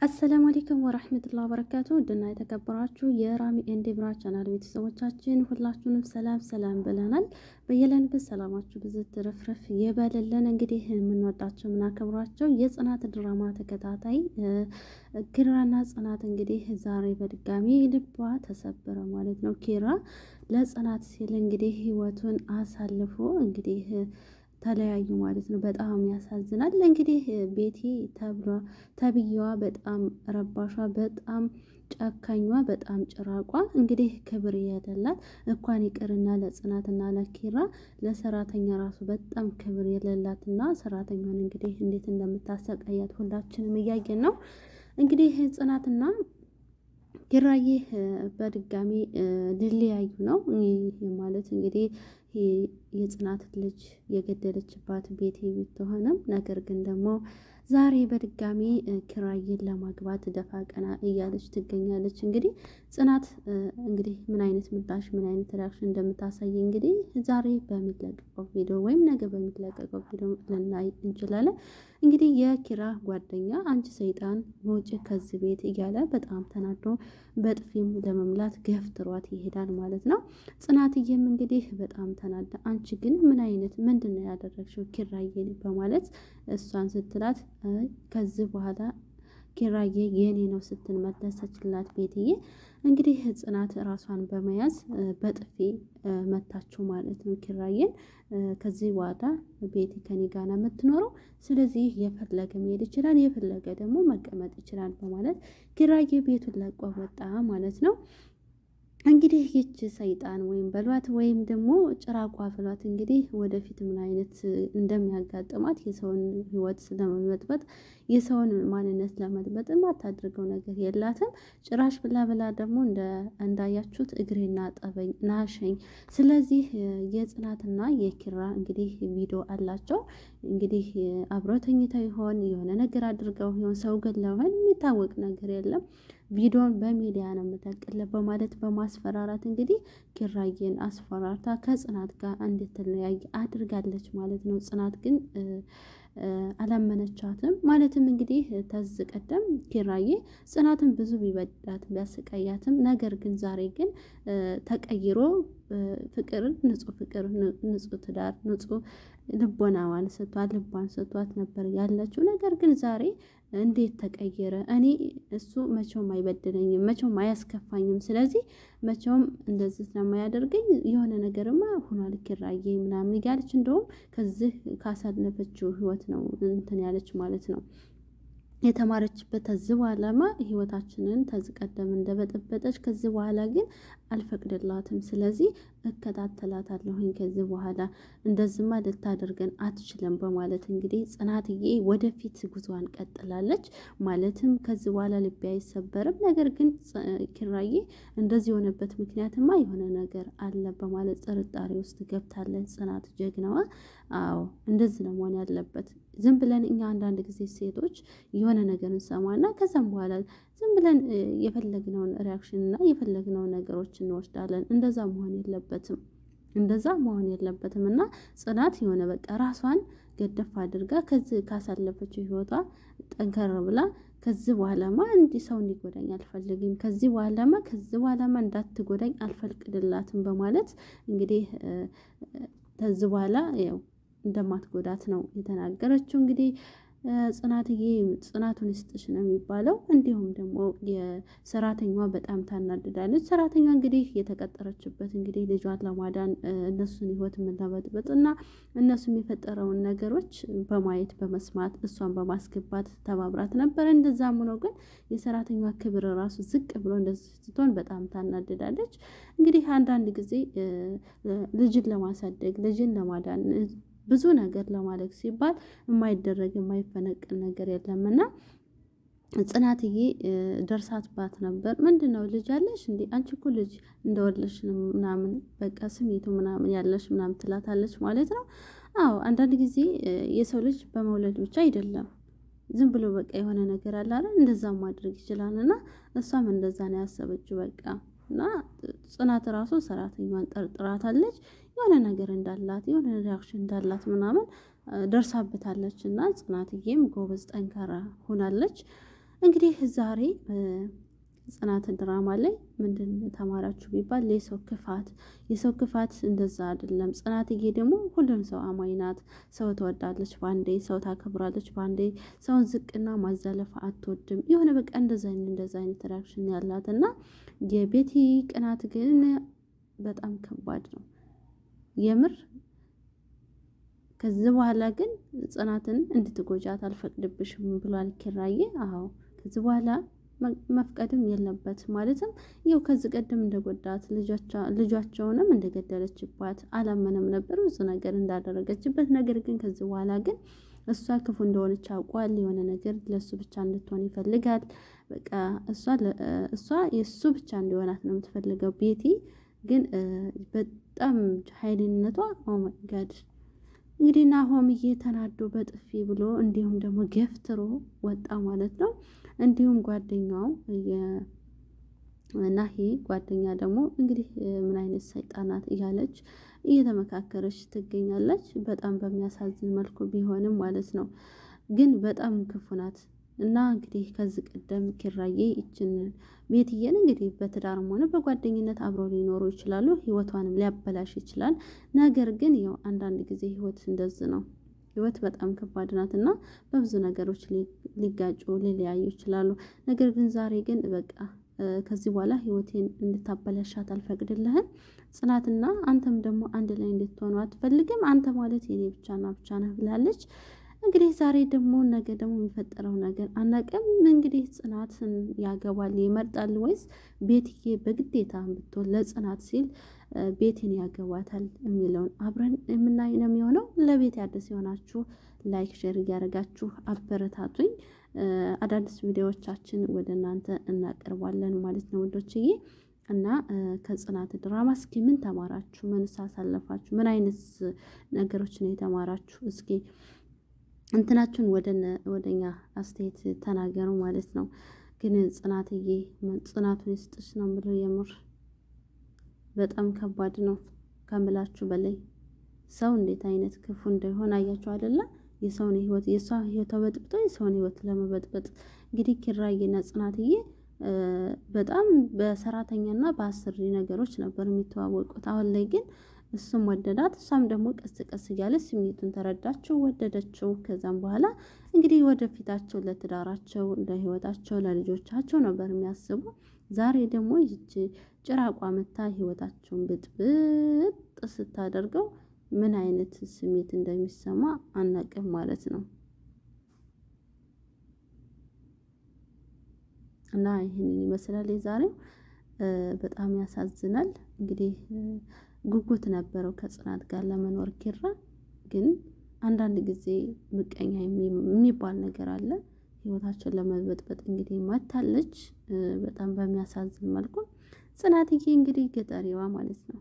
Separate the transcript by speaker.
Speaker 1: السلام عليكم ورحمة الله وبركاته። ውድና የተከበራችሁ የራሚ and ብራ ቻናል ቤተሰቦቻችን ሁላችሁንም ሰላም ሰላም ብለናል። በየለንበት ሰላማችሁ ብዙ ትርፍርፍ ይበልልን። እንግዲህ የምንወዳቸው የምናከብራቸው የጽናት ድራማ ተከታታይ ኪራና ጽናት እንግዲህ ዛሬ በድጋሚ ልቧ ተሰበረ ማለት ነው። ኪራ ለጽናት ሲል እንግዲህ ህይወቱን አሳልፎ እንግዲህ ተለያዩ ማለት ነው። በጣም ያሳዝናል። እንግዲህ ቤቲ ተብዬዋ በጣም ረባሿ፣ በጣም ጨካኟ፣ በጣም ጭራቋ እንግዲህ ክብር የሌላት እንኳን ይቅርና ለጽናትና ለኪራ ለሰራተኛ ራሱ በጣም ክብር የሌላትና ሰራተኛን እንግዲህ እንዴት እንደምታሰቃያት ሁላችንም እያየን ነው። እንግዲህ ጽናትና ኪራዬ በድጋሚ ሊለያዩ ነው። ይህ ማለት እንግዲህ የጽናት ልጅ የገደለችባት ቤቴ ብትሆንም ነገር ግን ደግሞ ዛሬ በድጋሚ ኪራዬን ለማግባት ደፋ ቀና እያለች ትገኛለች። እንግዲህ ጽናት እንግዲህ ምን አይነት ምላሽ ምን አይነት reaction እንደምታሳይ እንግዲህ ዛሬ በሚለቀቀው ቪዲዮ ወይም ነገ በሚለቀቀው ቪዲዮ ልናይ እንችላለን። እንግዲህ የኪራ ጓደኛ አንቺ ሰይጣን ውጭ ከዚህ ቤት እያለ በጣም ተናዶ በጥፊም ለመምላት ገፍትሯት ይሄዳል ማለት ነው። ጽናትዬም እንግዲህ በጣም ተናዳ አንቺ ግን ምን አይነት ምንድን ነው ያደረግሽው ኪራዬን በማለት እሷን ስትላት ከዚህ በኋላ ኪራዬ የኔ ነው ስትል መለሰችላት። ቤትዬ እንግዲህ ጽናት ራሷን በመያዝ በጥፊ መታችው ማለት ነው ኪራዬን። ከዚህ በኋላ ቤቲ ከኔ ጋር ነው የምትኖረው፣ ስለዚህ የፈለገ መሄድ ይችላል፣ የፈለገ ደግሞ መቀመጥ ይችላል በማለት ኪራዬ ቤቱን ለቆ ወጣ ማለት ነው። እንግዲህ ይች ሰይጣን ወይም በሏት ወይም ደግሞ ጭራቋ ብሏት እንግዲህ ወደፊት ምን አይነት እንደሚያጋጥማት የሰውን ሕይወት ለመበጥበጥ የሰውን ማንነት ለመጥበጥ የማታደርገው ነገር የላትም። ጭራሽ ብላ ብላ ደግሞ እንዳያችሁት እግሬና ጠበኝ ናሸኝ። ስለዚህ የጽናትና የኪራ እንግዲህ ቪዲዮ አላቸው። እንግዲህ አብረው ተኝተው ይሆን የሆነ ነገር አድርገው ይሆን ሰው ገድለው ይሆን የሚታወቅ ነገር የለም። ቪዲዮን በሚዲያ ነው የምለቅልህ በማለት በማስፈራራት እንግዲህ ኪራዬን አስፈራርታ ከጽናት ጋር እንድትለያይ አድርጋለች ማለት ነው። ጽናት ግን አላመነቻትም። ማለትም እንግዲህ ተዝ ቀደም ኪራዬ ጽናትን ብዙ ቢበዳት ቢያሰቃያትም፣ ነገር ግን ዛሬ ግን ተቀይሮ ፍቅርን ንጹህ ፍቅር ንጹህ ትዳር ንጹህ ልቦናዋን ሰጥቷት ልቧን ሰጥቷት ነበር ያለችው። ነገር ግን ዛሬ እንዴት ተቀየረ? እኔ እሱ መቼውም አይበድለኝም፣ መቼውም አያስከፋኝም። ስለዚህ መቼውም እንደዚህ ስለማያደርገኝ የሆነ ነገርማ ሆኗል ኪራዬ ምናምን እያለች እንደውም ከዚህ ካሳለፈችው ህይወት ነው እንትን ያለች ማለት ነው። የተማረችበት ከዚህ በኋላማ ህይወታችንን ከዚህ ቀደም እንደበጠበጠች ከዚህ በኋላ ግን አልፈቅድላትም። ስለዚህ እከታተላታለሁኝ ከዚህ በኋላ እንደዚህማ ልታደርገን አትችልም በማለት እንግዲህ ጽናትዬ ወደፊት ጉዞዋን ቀጥላለች። ማለትም ከዚህ በኋላ ልቤ አይሰበርም፣ ነገር ግን ኪራዬ እንደዚህ የሆነበት ምክንያትማ የሆነ ነገር አለ በማለት ጥርጣሬ ውስጥ ገብታለች። ጽናት ጀግናዋ። አዎ እንደዚህ ነው መሆን ያለበት። ዝም ብለን እኛ አንዳንድ ጊዜ ሴቶች የሆነ ነገር እንሰማና ከዛም በኋላ ዝም ብለን የፈለግነውን reaction እና የፈለግነውን ነገሮች እንወስዳለን። እንደዛ መሆን የለበትም። እንደዛ መሆን የለበትም። እና ጽናት የሆነ በቃ ራሷን ገደፍ አድርጋ ከዚህ ካሳለፈችው ህይወቷ ጠንከር ብላ ከዚህ በኋላማ እንዲህ ሰው እንዲጎዳኝ አልፈልግም፣ ከዚህ በኋላማ ከዚህ በኋላማ እንዳትጎዳኝ አልፈቅድላትም በማለት እንግዲህ ከዚህ በኋላ ያው እንደማትጎዳት ነው የተናገረችው። እንግዲህ ጽናትዬ ጽናቱን ይስጥሽ ነው የሚባለው። እንዲሁም ደግሞ የሰራተኛዋ በጣም ታናድዳለች። ሰራተኛ እንግዲህ የተቀጠረችበት እንግዲህ ልጇን ለማዳን እነሱን ህይወት ለመበጥበጥ እና እነሱም የፈጠረውን ነገሮች በማየት በመስማት እሷን በማስገባት ተባብራት ነበር። እንደዛም ሆኖ ግን የሰራተኛዋ ክብር ራሱ ዝቅ ብሎ እንደዚህ ስትሆን በጣም ታናድዳለች። እንግዲህ አንዳንድ ጊዜ ልጅን ለማሳደግ ልጅን ለማዳን ብዙ ነገር ለማድረግ ሲባል የማይደረግ የማይፈነቅል ነገር የለምና ጽናትዬ ደርሳትባት ነበር። ምንድን ነው ልጅ አለሽ እንዴ? አንቺ እኮ ልጅ እንደወለድሽ ምናምን በቃ ስሜቱ ምናምን ያለሽ ምናምን ትላታለች ማለት ነው። አዎ አንዳንድ ጊዜ የሰው ልጅ በመውለድ ብቻ አይደለም ዝም ብሎ በቃ የሆነ ነገር አለ አይደል? እንደዛ ማድረግ ይችላል። እና እሷም እንደዛ ነው ያሰበችው በቃ እና ጽናት ራሱ ሰራተኛዋን ጠርጥራታለች። የሆነ ነገር እንዳላት የሆነ reaction እንዳላት ምናምን ደርሳበታለች። እና ጽናትዬም ጎበዝ ጠንካራ ሆናለች። እንግዲህ ዛሬ ጽናት ድራማ ላይ ምንድን ተማራችሁ ቢባል የሰው ክፋት የሰው ክፋት እንደዛ አይደለም። ጽናትዬ ደግሞ ሁሉም ሰው አማኝ ናት። ሰው ትወዳለች ባንዴ፣ ሰው ታከብራለች ባንዴ። ሰውን ዝቅና ማዘለፍ አትወድም። የሆነ በቃ እንደዛ አይነት እንደዛ አይነት reaction ያላት እና የቤቲ ቅናት ግን በጣም ከባድ ነው የምር። ከዚህ በኋላ ግን ጽናትን እንድትጎጃት አልፈቅድብሽም ብሏል ኪራዬ። አዎ ከዚህ በኋላ መፍቀድም የለበት ማለትም ይኸው ከዚህ ቀደም እንደጎዳት ልጇቸውንም እንደገደለችባት አላመነም ነበር ብዙ ነገር እንዳደረገችበት። ነገር ግን ከዚህ በኋላ ግን እሷ ክፉ እንደሆነች አውቋል። የሆነ ነገር ለእሱ ብቻ እንድትሆን ይፈልጋል። በቃ እሷ የእሱ ብቻ እንዲሆናት ነው የምትፈልገው። ቤቲ ግን በጣም ኃይለኝነቷ oh my God እንግዲህ ናሆምዬ ተናዶ በጥፊ ብሎ እንዲሁም ደግሞ ገፍትሮ ወጣ ማለት ነው። እንዲሁም ጓደኛው ናሂ ጓደኛ ደግሞ እንግዲህ ምን አይነት ሰይጣናት እያለች እየተመካከረች ትገኛለች። በጣም በሚያሳዝን መልኩ ቢሆንም ማለት ነው። ግን በጣም ክፉ ናት። እና እንግዲህ ከዚህ ቀደም ኪራዬ ይችን ቤትዬን እንግዲህ በትዳርም ሆነ በጓደኝነት አብረው ሊኖሩ ይችላሉ። ህይወቷንም ሊያበላሽ ይችላል። ነገር ግን ያው አንዳንድ ጊዜ ህይወት እንደዚህ ነው። ህይወት በጣም ከባድ ናት እና በብዙ ነገሮች ሊጋጩ ሊለያዩ ይችላሉ። ነገር ግን ዛሬ ግን በቃ ከዚህ በኋላ ህይወቴን እንድታበላሻት አልፈቅድልህም። ጽናትና አንተም ደግሞ አንድ ላይ እንድትሆኑ አትፈልግም። አንተ ማለት የኔ ብቻና ብቻ ነህ ብላለች። እንግዲህ ዛሬ ደግሞ ነገ ደግሞ የሚፈጠረው ነገር አናውቅም። እንግዲህ ጽናትን ያገባል ይመርጣል ወይስ ቤትዬ በግዴታ ብትሆን ለጽናት ሲል ቤቴን ያገባታል የሚለውን አብረን የምናይ ነው የሚሆነው። ለቤት አዲስ የሆናችሁ like፣ share እያደረጋችሁ አበረታቱኝ። አዳዲስ ቪዲዮዎቻችን ወደ እናንተ እናቀርባለን ማለት ነው ውዶችዬ። እና ከጽናት ድራማ እስኪ ምን ተማራችሁ? ምንስ አሳለፋችሁ? ምን አይነት ነገሮች ነው የተማራችሁ? እስኪ እንትናችሁን ወደኛ አስተያየት ተናገሩ ማለት ነው። ግን ጽናትዬ ጽናቱን ይስጥሽ ነው ብለው የምር በጣም ከባድ ነው ከምላችሁ በላይ። ሰው እንዴት አይነት ክፉ እንደሆነ አያችሁ አይደለ? የሰውን ህይወት የሷ ህይወት ተበጥብጦ የሰውን ህይወት ለመበጥበጥ እንግዲህ ኪራዬና ጽናትዬ በጣም በሰራተኛና በአሰሪ ነገሮች ነበር የሚተዋወቁት። አሁን ላይ ግን እሱም ወደዳት፣ እሷም ደግሞ ቀስ ቀስ እያለ ስሜቱን ተረዳችው፣ ወደደችው። ከዛም በኋላ እንግዲህ ወደፊታቸው ለትዳራቸው፣ ለህይወታቸው፣ ለልጆቻቸው ነበር የሚያስቡ። ዛሬ ደግሞ ይቺ ጭራቋ መታ ህይወታቸውን ብጥብጥ ስታደርገው ምን አይነት ስሜት እንደሚሰማ አናቅም ማለት ነው። እና ይህንን ይመስላል የዛሬው። በጣም ያሳዝናል። እንግዲህ ጉጉት ነበረው ከጽናት ጋር ለመኖር ኪራ። ግን አንዳንድ ጊዜ ምቀኛ የሚባል ነገር አለ። ህይወታቸውን ለመበጥበጥ እንግዲህ መታለች። በጣም በሚያሳዝን መልኩ ጽናትዬ እንግዲህ ገጠሪዋ ማለት ነው።